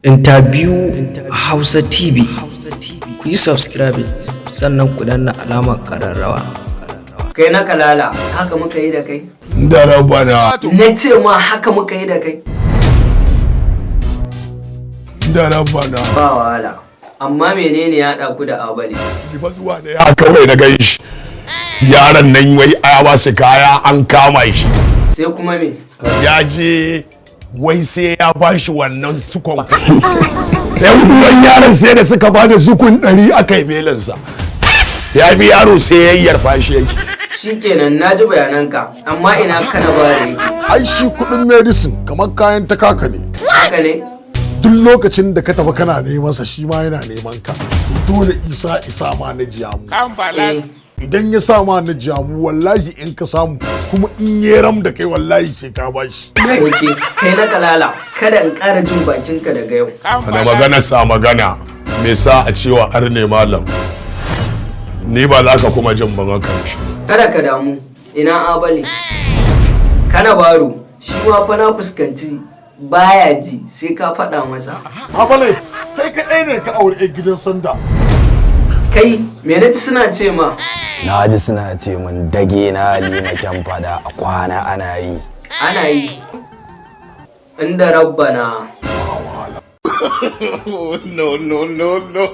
Interview Hausa TV, ku yi subscribing sannan ku danna alamar ƙararrawa. Kai na kalala, haka muka yi da kai? Da rabana. Na ce ma haka muka yi da kai. Da rabana. Ba wahala. Amma menene ya haɗa ku da Abale? Ni fa zuwa da ya kawai na gan shi. Yaron nan wai ya ba su kaya, an kama shi. Sai kuma me? Ya je wai sai ya ba shi wannan sukon. Yan uwan yaron sai da suka ba da sukun 100 aka yi belinsa. Ya bi yaro sai ya yarfa shi yake. Shikenan, na ji bayananka, amma ina kana bare yake? Ai shi kudin medicine kamar kayan takaka ne. Haka ne? Duk lokacin da ka tafi kana neman sa, shi ma yana neman ka. Dole isa isa ma na jiyamu. Eh. Idan ya sa ma na jiyamu, wallahi in ka samu kuma in ya ram da kai, wallahi sai ka bashi. Ok, kai na kalala, kada in ƙara jin bakinka daga yau. Da magana sa magana me sa a cewa arne malam. Ni ba za ka kuma jin ban haka shi. Kada ka damu, ina Abale? Kana baro, shi ma fa na fuskanci baya ji, sai ka faɗa masa. Abale, kai kaɗai ne ka aure 'yar gidan sanda. Kai, me na ji suna ce ma? Na ji suna ce min dage na Halima kyan fada a kwana ana yi. Ana yi. Inda rabbana. No, no, no, no.